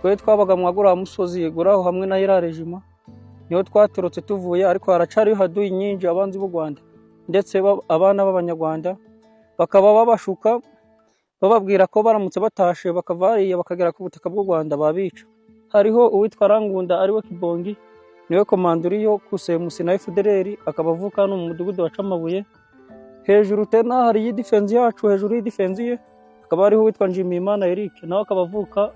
Twe twabaga mwa guriya musozi guraho hamwe na iriya rejima, niho twaturutse tuvuye, ariko haracariho haduyi nyinshi, abanzi b'u Rwanda ndetse abana b'Abanyarwanda bakaba babashuka, bababwira ko baramutse batashe bakava hariya bakagera ku butaka bw'u Rwanda babica. Hariho uwitwa Rangunda, ariwe Kibongi, niwe komanda uriyo kusemusi na FDLR, akaba avuka hano mu mudugudu wa Camabuye. Hejuru tena hari iyi defense yacu, hejuru y'idefense ye hakaba hariho uwitwa Nshimiyimana Eric, nawe akaba avuka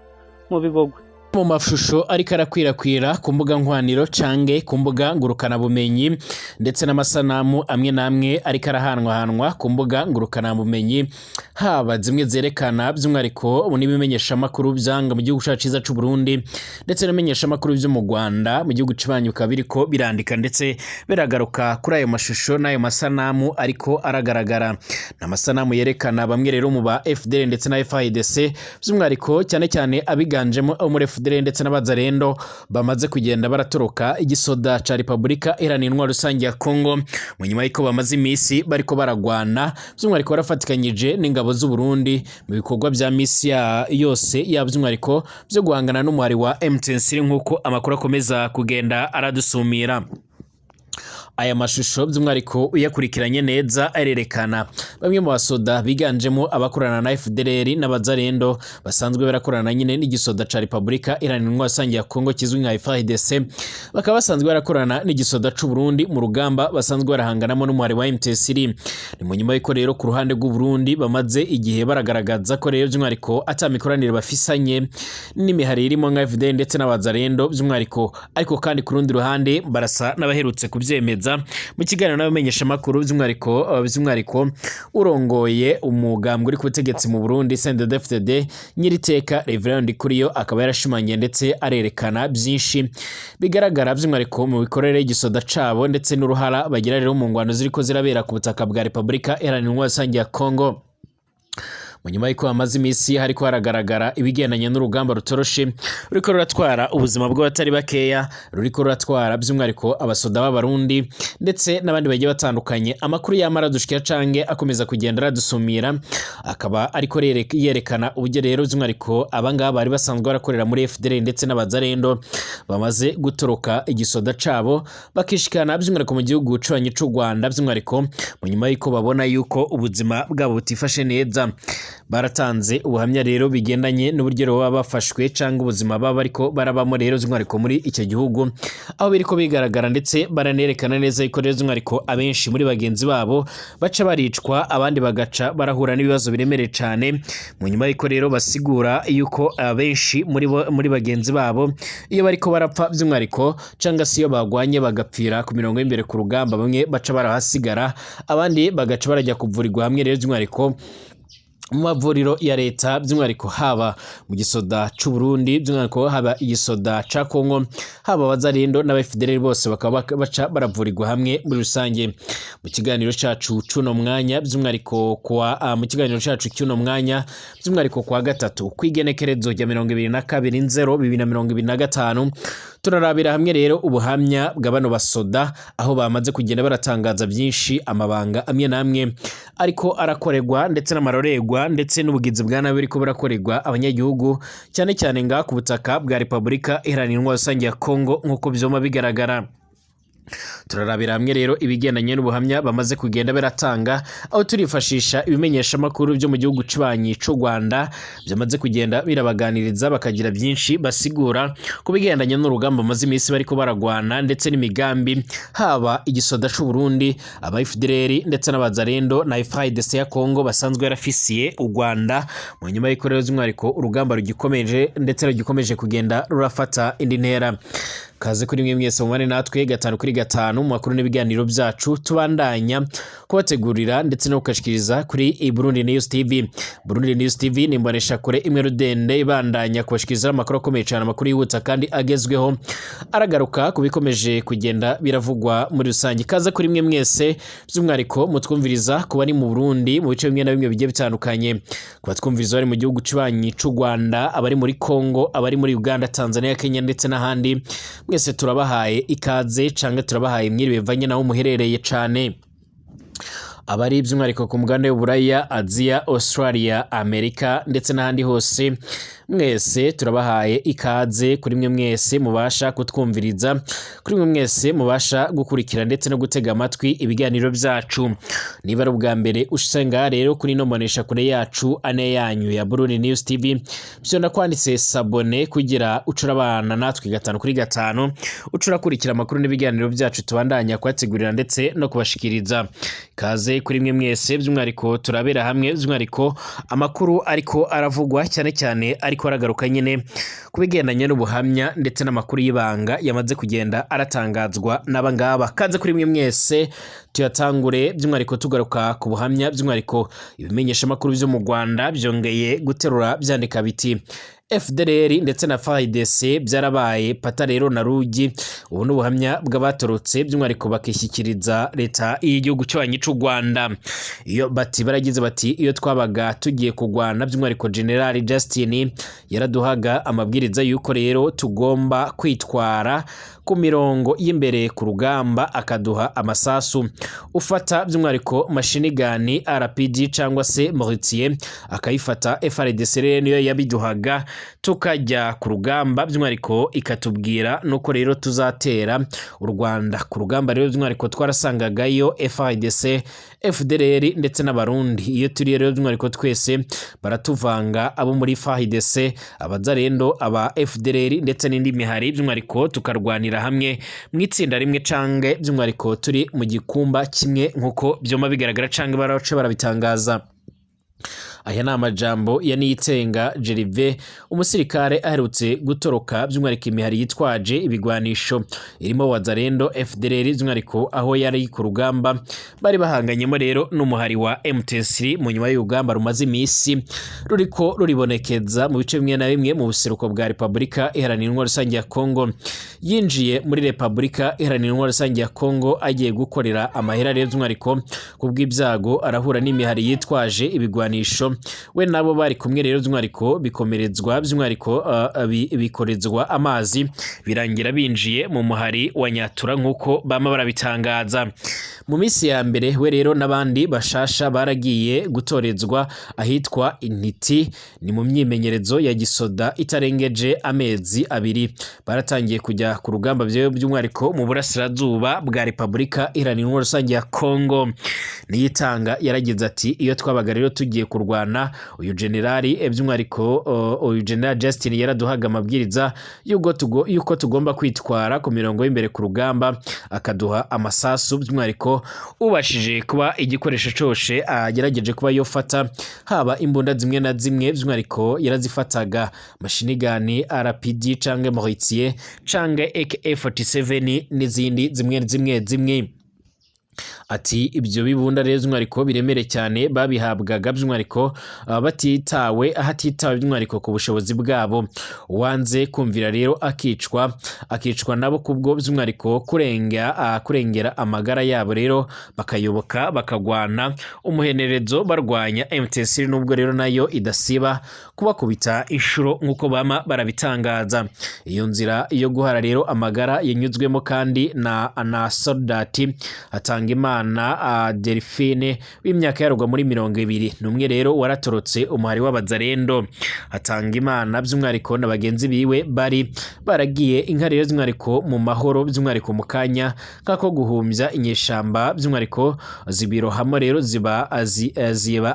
mu Bigogwe. Mu mashusho ariko arakwirakwira ku mbuga nkoraniro cange ku mbuga ngurukanabumenyi, ndetse n'amasanamu amwe n'amwe ariko arahanwahanwa ku mbuga ngurukanabumenyi, haba zimwe zerekana by'umwihariko n'ibimenyeshamakuru byanga mu gihugu cyacu cyiza c'u Burundi, ndetse n'ibimenyeshamakuru byo mu Rwanda, mu gihugu cibanyi, bikaba biriko birandika ndetse biragaruka kuri ayo mashusho n'ayo masanamu ariko aragaragara. Ni amasanamu yerekana bamwe rero mu ba FDL ndetse na FARDC, by'umwihariko cyane cyane abiganjemo abo muri FDL ndetse n'abazarendo, bamaze kugenda baratoroka igisoda ca Repubulika Iharanira Intwaro Rusange ya Congo, mu nyuma y'uko bamaze iminsi bariko baragwana, by'umwihariko barafatikanyije n'ingabo z'u Burundi mu bikorwa bya misi yose ya by'umwihariko byo guhangana n'umuhari wa M23, nk'uko amakuru akomeza kugenda aradusumira. Aya mashusho by'umwihariko uyakurikiranye neza arerekana bamwe mu basoda biganjemo abakorana na FDLR n'abazarendo, basanzwe barakorana nyine n'igisoda ca Repubulika Iharanira Intwaro Rusange ya Congo kizwi nka FARDC, bakaba basanzwe barakorana n'igisoda c'u Burundi mu rugamba basanzwe barahanganamo n'umuhari wa M23. Ni mu nyuma y'uko rero ku ruhande rw'u Burundi bamaze igihe baragaragaza ko rero by'umwihariko ata mikoranire bafisanye n'imihari irimo nka FDL ndetse n'abazarendo by'umwihariko, ariko kandi ku rundi ruhande barasa n'abaherutse kubyemeza mu kiganiro n'abamenyeshamakuru, by'umwihariko urongoye umugambwe uri ku butegetsi mu Burundi, CNDD-FDD, nyiriteka Reverend Ndikuriyo, akaba yarashimangiye ndetse arerekana byinshi bigaragara by'umwihariko mu mikorere y'igisoda cabo ndetse n'uruhara bagira rero mu ngwano ziriko zirabera ku butaka bwa Repubulika Iharanira Intwaro Rusange ya Congo. Mu nyuma y'uko hamaze iminsi hariko haragaragara ibigendanye n'urugamba rutoroshe ruriko ruratwara ubuzima bw'abatari bakeya, ruriko ruratwara by'umwihariko abasoda b'Abarundi ndetse n'abandi bagiye batandukanye, amakuru yamara dushikira cange akomeza kugenda aradusumira akaba ariko yerekana uburyo rero by'umwihariko abangaba bari basanzwe barakorera muri FDL ndetse n'abazarendo bamaze gutoroka igisoda cabo, bakishikana by'umwihariko mu gihugu cubanyi c'u Rwanda, by'umwihariko mu nyuma y'uko babona yuko ubuzima bwabo butifashe neza. Baratanze ubuhamya rero bigendanye n'uburyo rero baba bafashwe cyangwa ubuzima baba bariko barabamo rero by'umwihariko muri icyo gihugu, aho biriko bigaragara ndetse baranerekana neza yuko rero by'umwihariko abenshi muri bagenzi babo baca baricwa, abandi bagaca barahura n'ibibazo biremereye cyane. Mu nyuma y'uko rero basigura yuko abenshi muri bo, muri bagenzi babo, iyo bariko barapfa by'umwihariko cyangwa se iyo bagwanye bagapfira ku mirongo y'imbere ku rugamba, bamwe baca barahasigara, abandi bagaca barajya kuvurirwa hamwe rero by'umwihariko mu mavuriro ya leta, by'umwihariko haba mu gisoda c'u Burundi, by'umwihariko haba igisoda ca Congo, haba abazarindo n'aba FDLR, bose bakaba baca baravurirwa hamwe muri rusange. Mu kiganiro cacu c'uno mwanya, by'umwihariko kwa mu kiganiro cacu cy'uno mwanya, by'umwihariko kwa gatatu kw'igenekerezo rya 22/0/2025, turarabira hamwe rero ubuhamya bwa bano basoda, aho bamaze kugenda baratangaza byinshi, amabanga amwe n'amwe ariko arakorerwa ndetse n'amarorerwa ndetse n'ubugizi bwa nabi buriko burakorerwa abanyagihugu, cyane cyane ngaha ku butaka bwa Repubulika Iharanira Intwaro Rusange ya Congo, nk'uko vyoma bigaragara. Turarabira hamwe rero ibigendanye n'ubuhamya bamaze kugenda baratanga, aho turifashisha ibimenyeshamakuru byo mu gihugu cibanyi c'u Rwanda byamaze kugenda birabaganiriza, bakagira byinshi basigura ku bigendanye n'urugamba bamaze iminsi bariko baragwana, ndetse n'imigambi haba igisoda c'u Burundi, aba FDLR ndetse n'abazarendo na FARDC ya Congo basanzwe yarafisiye u Rwanda, mu nyuma y'uko rero by'umwihariko urugamba rugikomeje ndetse rugikomeje kugenda rurafata indi ntera. Kaze kuri mwe mwese mubane natwe gatanu kuri gatanu mu makuru n'ibiganiro byacu tubandanya kubategurira ndetse no kukashikiriza kuri Burundi News TV. Burundi News TV ni imbonesha kure imwe rudende ibandanya kubashikiriza amakuru akomeye cyane, amakuru yihuta kandi agezweho, aragaruka ku bikomeje kugenda biravugwa muri rusange. Kaze kuri mwe mwese by'umwihariko mutwumviriza kuba ari mu Burundi mu bice bimwe na bimwe bigiye bitandukanye, kuba twumviriza bari mu gihugu cibanyi c'u Rwanda, abari muri Congo, abari muri Uganda, Tanzania, Kenya ndetse n'ahandi, mwese turabahaye ikaze canke turabahaye mwiriwe bivanye naho muherereye cane. Abari by'umwihariko ku mugabane w'Uburaya, Aziya, Australia, Amerika ndetse n'ahandi hose, Mwese turabahaye ikaze, kuri mwe mwese mubasha kutwumviriza, kuri mwe mwese mubasha gukurikira ndetse no gutega amatwi ibiganiro byacu. Niba ari ubwa mbere usanga rero kuri ino mbonesha kure yacu ane yanyu ya Burundi News TV, vyonda kwanditse s'abonner kugira ucura abana natwe gatanu kuri gatanu, ucurakurikira amakuru n'ibiganiro byacu tubandanya kubategurira ndetse no kubashikiriza. Kaze kuri mwe mwese, by'umwihariko turabera hamwe by'umwihariko amakuru ariko aravugwa cyane cyane, ariko aragaruka nyine ku bigendanye n'ubuhamya ndetse n'amakuru y'ibanga yamaze kugenda aratangazwa n'aba ngaba. Kaze kuri mwe mwese, tuyatangure by'umwihariko tugaruka ku buhamya. By'umwihariko ibimenyeshamakuru byo mu Rwanda byongeye guterura byandika biti: "FDLR ndetse na FARDC byarabaye pata rero na rugi." Ubu ni ubuhamya bw'abatorotse, by'umwihariko bakishyikiriza leta y'igihugu cy'abanyi cy'u Rwanda. Iyo bati baragize bati: "Iyo twabaga tugiye kurwana, by'umwihariko General Justin yaraduhaga amabwiriza y'uko rero tugomba kwitwara ku mirongo y'imbere ku rugamba, akaduha amasasu ufata by'umwihariko machine gun, RPG cyangwa se mortier, akayifata. FARDC rero niyo yabiduhaga, tukajya ku rugamba, by'umwihariko ikatubwira nuko rero tuzatera u Rwanda ku rugamba. Rero by'umwihariko twarasangagayo FARDC, FDLR ndetse n'Abarundi. Iyo turi rero by'umwihariko twese baratuvanga, abo muri FARDC, abazarendo, aba FDLR ndetse n'indi mihari, by'umwihariko tukarwanira hamwe mu itsinda rimwe cange by'umwihariko turi mu gikumba kimwe, nk'uko byoma bigaragara cange barace barabitangaza." Aya ni amajambo ya Niyitsenga Gervais, umusirikare aherutse gutoroka by'umwihariko imihari yitwaje ibigwanisho irimo Wazalendo, FDLR, by'umwihariko aho yari ku rugamba bari bahanganyemo rero n'umuhari wa M23, mu nyuma y'urugamba rumaze iminsi ruriko ruribonekeza mu bice bimwe na bimwe mu buseruko bwa Repubulika Iharanira Intwaro Rusange ya Kongo. Yinjiye muri Repubulika Iharanira Intwaro Rusange ya Kongo agiye gukorera amahera rero, by'umwihariko kubw'ibyago arahura n'imihari yitwaje ibigwanisho. We nabo bari kumwe rero by'umwihariko bikomerezwa, by'umwihariko bikorezwa amazi, birangira binjiye mu muhari wa Nyatura, nk'uko bama barabitangaza. Mu minsi ya mbere, we rero n'abandi bashasha baragiye gutorezwa ahitwa Intiti, ni mu myimenyerezo ya gisoda itarengeje amezi 2. Baratangiye kujya ku rugamba by'umwihariko mu burasirazuba bwa Repubulika Iharanira Intwaro Rusange ya Kongo. Niyitanga yaragize ati: "Iyo twabaga rero tugiye kurwana, uyu generali, by'umwihariko uyu general Justin, yaraduhaga amabwiriza y'uko tugomba kwitwara ku mirongo y'imbere ku rugamba, akaduha amasasu, by'umwihariko ubashije kuba igikoresho cose agerageje kuba yofata, haba imbunda zimwe na zimwe, by'umwihariko yarazifataga, machine gun, RPG canke mortier canke AK47 n'izindi zimwe zimwe zimwe." Ati: "Ibyo bibunda rero by'umwihariko biremere cyane babihabwaga by'umwihariko batitawe, hatitawe by'umwihariko ku bushobozi bwabo. Uwanze kumvira rero akicwa, akicwa nabo kubwo by'umwihariko kurengera amagara yabo. Rero bakayoboka, bakagwana umuhenerezo barwanya MTC, nubwo rero nayo idasiba kubakubita inshuro, nk'uko bama barabitangaza." Iyo nzira yo guhara rero amagara yanyuzwemo kandi na Soldati Hatangimana Delphine w'imyaka yarugwa muri 21 rero waratorotse umuhari w'abazarendo. Hatangimana by'umwihariko na bagenzi biwe bari baragiye inka rero by'umwihariko mu mahoro, by'umwihariko mu kanya nk'ako guhumbya, inyeshamba by'umwihariko zibirohamo rero, ziba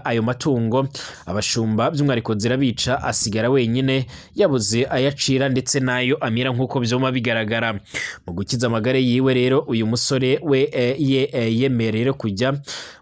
ayo matungo, abashumba by'umwihariko zirabica, asigara wenyine yabuze ayacira ndetse n'ayo amira, nk'uko byoma bigaragara. Mu gukiza amagare yiwe rero, uyu musore we yemeye rero kujya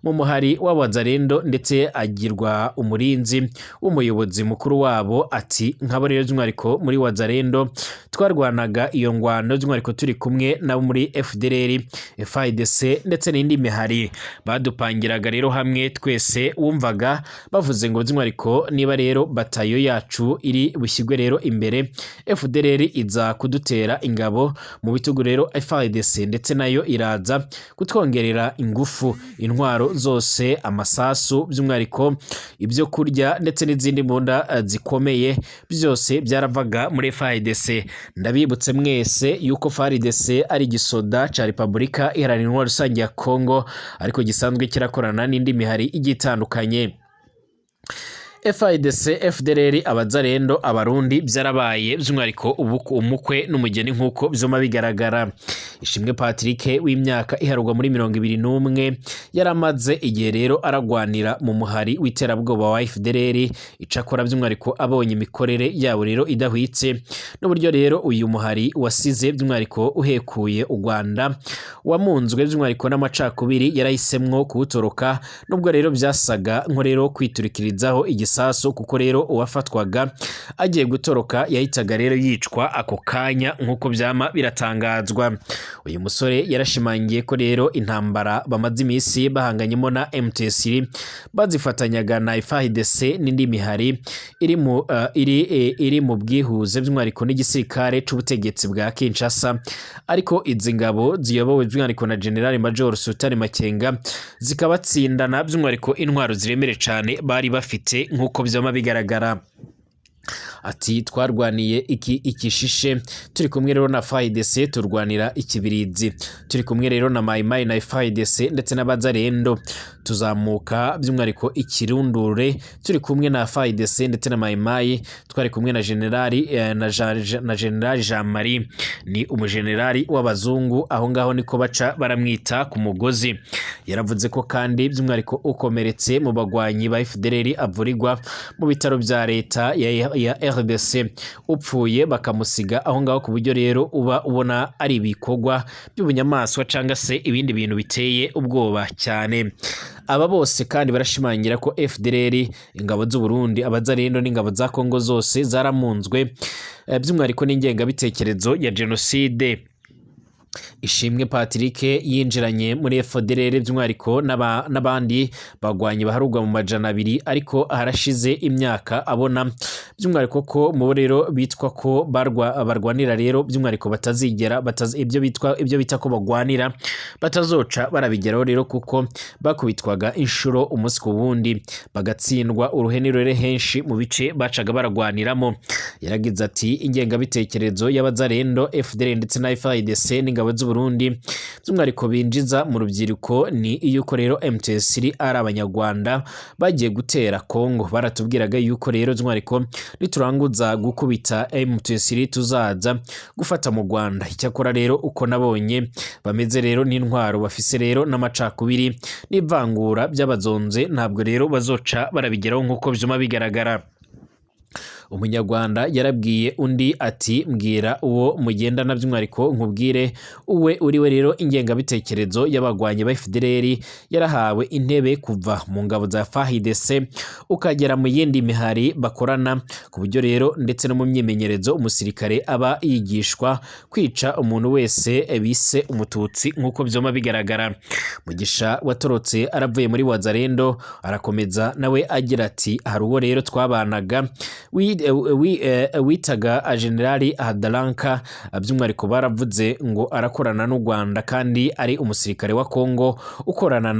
mu muhari w'abazarendo, ndetse agirwa umurinzi w'umuyobozi mukuru wabo. Ati: "Nk'abo rero by'umwihariko muri Wazarendo twarwanaga iyo ngwano, by'umwihariko turi kumwe nabo muri FDLR, FARDC ndetse n'indi mihari, badupangiraga rero hamwe twese. Wumvaga bavuze ngo by'umwihariko niba rero batayo yacu iri bushyirwe rero imbere, FDLR iza kudutera ingabo mu bitugu, rero FARDC ndetse nayo iraza kutwongerera ingufu, intwaro zose, amasasu, by'umwihariko ibyo kurya ndetse n'izindi mbunda zikomeye, byose byaravaga muri FARDC." Ndabibutse mwese yuko FARDC ari igisoda ca Repubulika Iharanira Intwaro Rusange ya Kongo, ariko gisanzwe kirakorana n'indi mihari igiye itandukanye. FARDC, FDLR, abazarendo, abarundi byarabaye by'umwihariko umukwe n'umugeni nk'uko vyuma bigaragara. Ishimwe Patrick w'imyaka iharurwa muri 21 yaramaze igihe rero aragwanira mu muhari w'iterabwoba wa FDLR. Icakora by'umwihariko abonye imikorere yabo rero idahwitse n'uburyo rero uyu muhari wasize by'umwihariko uhekuye u Rwanda, wamunzwe by'umwihariko n'amacakubiri, yarahisemwo kuwutoroka, nubwo rero byasaga nko rero kwiturikirizaho igisasu, kuko rero uwafatwaga agiye gutoroka yahitaga rero yicwa ako kanya nk'uko byama biratangazwa. Uyu musore yarashimangiye ko rero intambara bamaze iminsi bahanganyemo na M23 bazifatanyaga na FARDC n'indi mihari iri mu bwihuze by'umwihariko n'igisirikare c'ubutegetsi bwa Kinshasa, ariko izi ngabo ziyobowe by'umwihariko na General Major Sultan Makenga zikabatsindana by'umwihariko intwaro ziremere cane bari bafite nk'uko vyama bigaragara. Ati twarwaniye iki ikishishe turi kumwe rero na FARDC, turwanira ikibirizi turi kumwe rero na Mai Mai na FARDC ndetse n'abazarendo, tuzamuka by'umwihariko ikirundure turi kumwe na FARDC ndetse na Mai Mai, twari kumwe na generali na generali Jean Marie, ni umugenerali w'abazungu, aho ngaho niko baca baramwita ku mugozi. Yaravuze ko kandi by'umwihariko ukomeretse mu bagwanyi ba FDLR avurirwa mu bitaro bya leta ya RDC, upfuye bakamusiga aho ngaho, ku buryo rero uba ubona ari ibikorwa by'ubunyamaswa cyangwa se ibindi bintu biteye ubwoba cyane. Aba bose kandi barashimangira ko FDLR, ingabo z'u Burundi, abazarendo n'ingabo za Kongo zose zaramunzwe by'umwihariko n'ingengabitekerezo ya jenoside. Ishimwe Patrick yinjiranye muri FDLR by'umwihariko n'abandi bagwanyi baharurwa mu 200, ariko harashize imyaka abona by'umwihariko ko mu bo rero bitwa ko barwanira rero by'umwihariko batazigera ibyo bitwa, ibyo bita ko bagwanira batazoca barabigeraho rero, kuko bakubitwaga inshuro umunsi ku wundi, bagatsindwa uruhenirere henshi mu bice bacaga baragwaniramo. Yaragize ati ingengabitekerezo y'abazarendo, FDLR ndetse na FARDC n'ingabo z'u Burundi by'umwihariko binjiza mu rubyiruko ni iy'uko rero M23 ari abanyarwanda bagiye gutera Kongo. Baratubwiraga yuko rero by'umwihariko nituranguza gukubita M23 tuzaza gufata mu Rwanda. Icyakora rero uko nabonye bameze rero n'intwaro bafise rero n'amacakubiri n'ivangura by'abazonze, ntabwo rero bazoca barabigeraho nk'uko vyuma bigaragara. Umunyarwanda yarabwiye undi ati mbwira uwo mugendana by'umwihariko nkubwire uwe uriwe. Rero ingengabitekerezo y'abagwanyi ba FDLR yarahawe intebe kuva mu ngabo za FARDC ukagera mu yindi mihari bakorana, ku buryo rero ndetse no mu myimenyerezo umusirikare aba yigishwa kwica umuntu wese bise umututsi nk'uko vyoma bigaragara. Mugisha watorotse aravuye muri Wazarendo arakomeza nawe agira ati hari uwo rero twabanaga witaga Generali Hadaranka, by'umwihariko baravuze ngo arakorana n'u Rwanda kandi ari umusirikare wa Kongo ukorana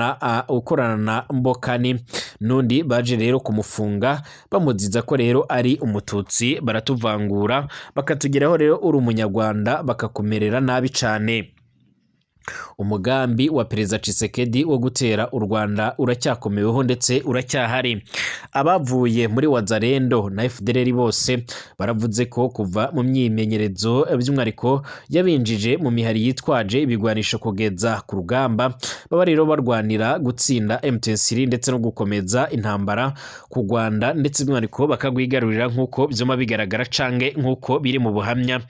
na Mbokani, n'undi baje rero kumufunga bamuziza ko rero ari umututsi, baratuvangura bakatugeraho rero uri umunyarwanda bakakumerera nabi cane. Umugambi wa Perezida Tshisekedi wo gutera u Rwanda uracyakomeweho ndetse uracyahari. Abavuye muri Wazarendo na FDLR bose baravuze ko kuva mu myimenyerezo by'umwihariko yabinjije mu mihari yitwaje ibigwanisho kugeza ku rugamba, baba rero barwanira gutsinda M23 ndetse no gukomeza intambara ku Rwanda, ndetse by'umwihariko bakagwigarurira nk'uko vyuma bigaragara canke nk'uko biri mu buhamya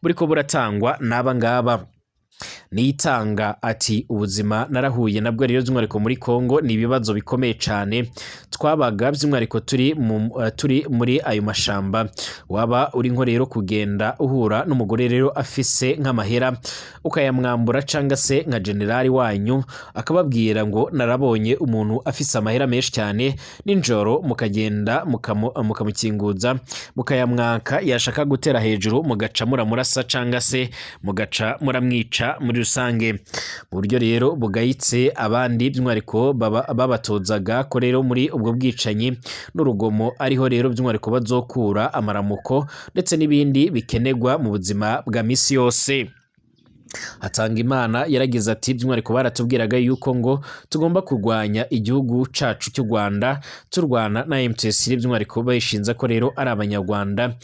buriko buratangwa n'aba ngaba. Niyitanga ati ubuzima narahuye nabwo rero by'umwihariko muri Kongo ni ibibazo bikomeye cane, twabaga by'umwihariko turi muri ayo mashamba, waba uri nko rero kugenda uhura n'umugore rero afise nk'amahera ukayamwambura, canga se nka generali wanyu akababwira ngo narabonye umuntu afise amahera menshi cyane, nijoro mukagenda mukamukinguza mukayamwaka, yashaka gutera hejuru mugaca muramurasa canga se mugaca muramwica muri rusange. Mu buryo rero bugayitse abandi by'umwihariko babatozaga ko rero muri ubwo bwicanyi n'urugomo ariho rero by'umwihariko bazokura amaramuko ndetse n'ibindi bikenerwa mu buzima bwa misi yose. Hatangimana yaragize ati by'umwihariko baratubwiraga yuko ngo tugomba kurwanya igihugu cacu cy'u Rwanda, turwana na M23, by'umwihariko bayishinza ko rero ari abanyarwanda,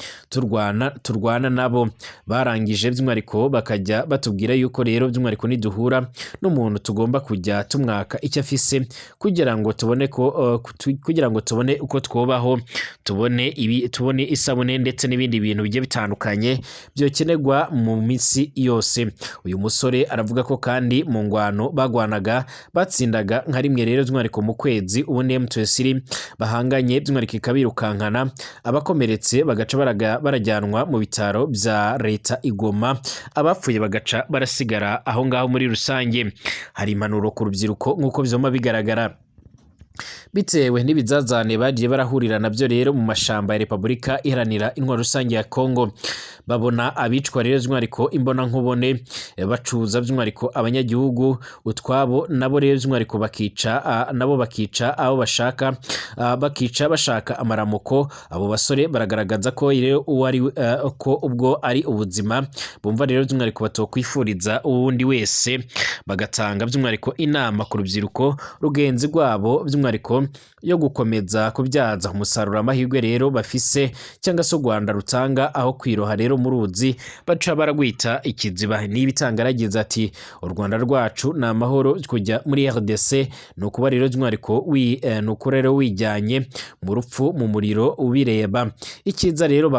turwana nabo. Barangije by'umwihariko bakajya batubwira yuko rero by'umwihariko niduhura n'umuntu tugomba kujya tumwaka icyo afise kugira ngo tubone ko kugira ngo tubone uko twubaho, tubone ibi, tubone isabune ndetse n'ibindi bintu bigiye bitandukanye byokenerwa mu minsi yose. Uyu musore aravuga ko kandi mu ngwano bagwanaga batsindaga nka rimwe rero by'umwihariko mu kwezi, ubundi M23 bahanganye by'umwihariko ikabirukankana, abakomeretse bagaca barajyanwa mu bitaro bya leta i Goma, abapfuye bagaca barasigara aho ngaho. Muri rusange hari impanuro ku rubyiruko nk'uko byoma bigaragara, bitewe n'ibizazane bagiye barahurira nabyo rero mu mashamba ya Repubulika Iharanira Intwaro Rusange ya Kongo. Babona abicwa rero by'umwihariko imbonankubone, bacuza by'umwihariko abanyagihugu utwabo, nabo rero by'umwihariko bakica, nabo bakica abo bashaka, bakica bashaka amaramuko. Abo basore baragaragaza ko rero uwo ari ko ubwo ari ubuzima bumva rero by'umwihariko batokwifuriza uwundi wese, bagatanga by'umwihariko inama ku rubyiruko rugenzi rwabo by'umwihariko yo gukomeza kubyaza umusaruro amahirwe rero bafise cyangwa se u Rwanda rutanga, aho kwiroha rero mu ruzi baca baragwita ikiziba. Niba itanga aragize ati u Rwanda rwacu ni amahoro, kujya muri RDC ni ukuba rero by'umwihariko ni uko rero wijyanye mu rupfu mu muriro ubireba. Icyiza rero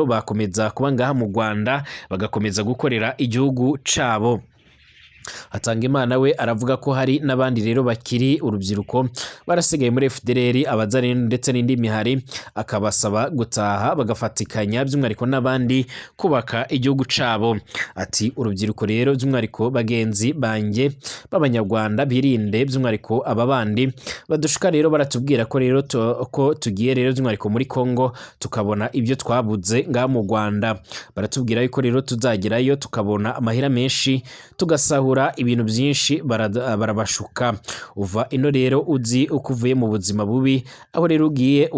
bakomeza kuba ngaha mu Rwanda, bagakomeza gukorera igihugu cabo. Hatangimana we aravuga ko hari n'abandi rero bakiri urubyiruko barasigaye muri FDLR, abazarendo ndetse n'indi mihari, akabasaba gutaha bagafatikanya by'umwihariko n'abandi kubaka igihugu cabo. Ati urubyiruko rero by'umwihariko bagenzi banjye b'abanyarwanda birinde by'umwihariko aba bandi badushuka rero baratubwira ko rero ko tugiye rero by'umwihariko muri Kongo tukabona ibyo twabuze ngaha mu Rwanda. Baratubwira yuko rero tuzagerayo tukabona amahera menshi, tugasahura ibintu byinshi, barabashuka. Uva ino rero uzi uko uvuye mu buzima bubi, aho rero ugiye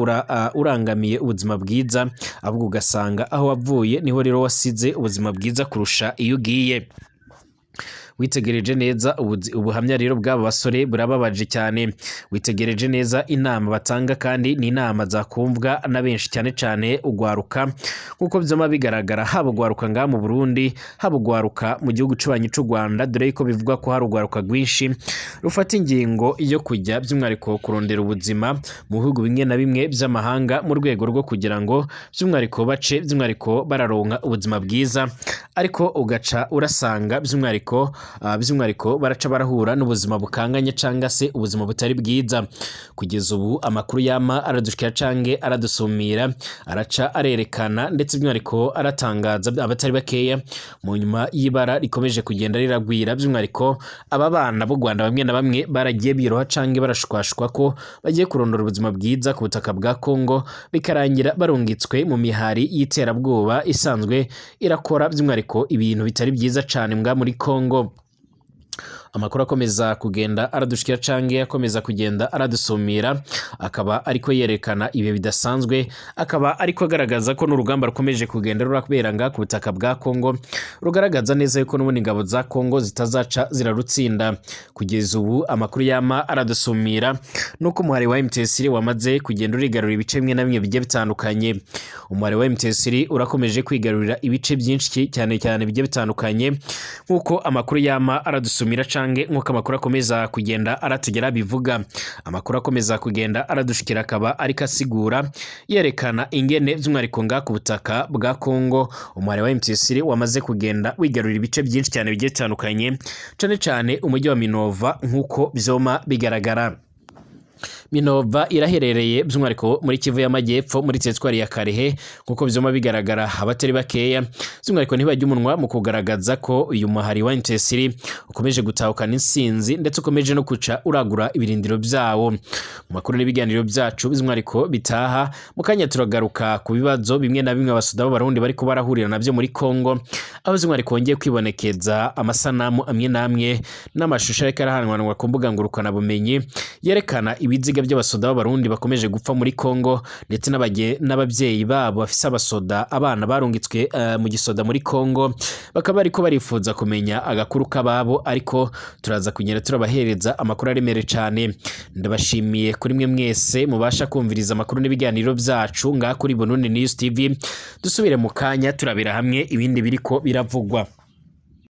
urangamiye ubuzima bwiza, ahubwo ugasanga aho wavuye niho rero wasize ubuzima bwiza kurusha iyo ugiye. Witegereje neza ubuhamya rero bw'aba basore burababaje cyane. Witegereje neza inama batanga, kandi ni inama zakumvwa na benshi, cyane cyane ugwaruka, nk'uko byama bigaragara, haba ugwaruka ngaha mu Burundi, haba ugwaruka mu gihugu cy'ubanyi cy'u Rwanda, dore yuko bivugwa ko hari ugwaruka rwinshi rufata ingingo yo kujya by'umwihariko kurondera ubuzima mu bihugu bimwe na bimwe by'amahanga, mu rwego rwo kugira ngo by'umwihariko bace by'umwihariko bararonka ubuzima bwiza, ariko ugaca urasanga by'umwihariko baraca barahura n'ubuzima bukanganye cyangwa se ubuzima butari bwiza. Kugeza ubu amakuru yama aradushikira cange aradusumira, araca arerekana ndetse by'umwihariko aratangaza abatari bakeya mu nyuma y'ibara rikomeje kugenda riragwira, by'umwihariko aba bana b'u Rwanda bamwe na bamwe baragiye biroha cange barashwashwa ko bagiye kurondora ubuzima bwiza ku butaka bwa Kongo, bikarangira barungitswe mu mihari y'iterabwoba isanzwe irakora by'umwihariko ibintu bitari byiza cane mbwa muri Kongo. Amakuru akomeza kugenda aradushikira cange akomeza kugenda aradusumira, akaba ariko yerekana ibihe bidasanzwe, akaba ariko agaragaza ko n'urugamba rukomeje kugenda rurabera ngaha ku butaka bwa Kongo, rugaragaza neza yuko n'ubundi ingabo za Kongo zitazaca zirarutsinda. Kugeza ubu amakuru yama aradusumira nuko umuhari wa M23 wamaze kugenda urigarurira ibice bimwe na bimwe bigiye bitandukanye. Umuhari wa M23 urakomeje kwigarurira ibice byinshi cyane cyane bigiye bitandukanye, nk'uko amakuru yama aradusumira cange nk'uko amakuru akomeza kugenda aratugera bivuga. Amakuru akomeza kugenda aradushikira akaba ariko asigura yerekana ingene by'umwihariko ngaha ku butaka bwa Kongo umuhari wa M23 wamaze kugenda wigarurira ibice byinshi cyane bigiye bitandukanye, cane cane umujyi wa Minova nk'uko vyoma bigaragara. Minova iraherereye by'umwihariko muri Kivu y'Amajyepfo, muri teritwari ya Karehe, nk'uko vyoma bigaragara. Abatari bakeya by'umwihariko ntibajya umunwa mu kugaragaza ko uyu muhari wa M23 ukomeje gutahukana insinzi ndetse ukomeje no kuca uragura ibirindiro byawo. Mu makuru n'ibiganiro byacu by'umwihariko bitaha mu kanya, turagaruka ku bibazo bimwe na bimwe abasoda b'Abarundi bariko barahurira navyo muri Kongo, aho by'umwihariko hongeye kwibonekeza amasanamu amwe n'amwe n'amashusho ariko arahanwanwa ku mbuga ngurukanabumenyi yerekana ibiziga. ibiziga by'abasoda b'Abarundi bakomeje gupfa muri Kongo, ndetse n'ababyeyi babo bafise abasoda, abana barungitswe mu gisoda muri Kongo, bakaba bariko barifuza kumenya agakuru k'ababo, ariko turaza kugenda turabahereza amakuru aremereye cane. Ndabashimiye kuri mwe mwese mubasha kumviriza amakuru n'ibiganiro byacu ngaha kuri Burundi News TV. Dusubire mu kanya, turabira hamwe ibindi biriko biravugwa.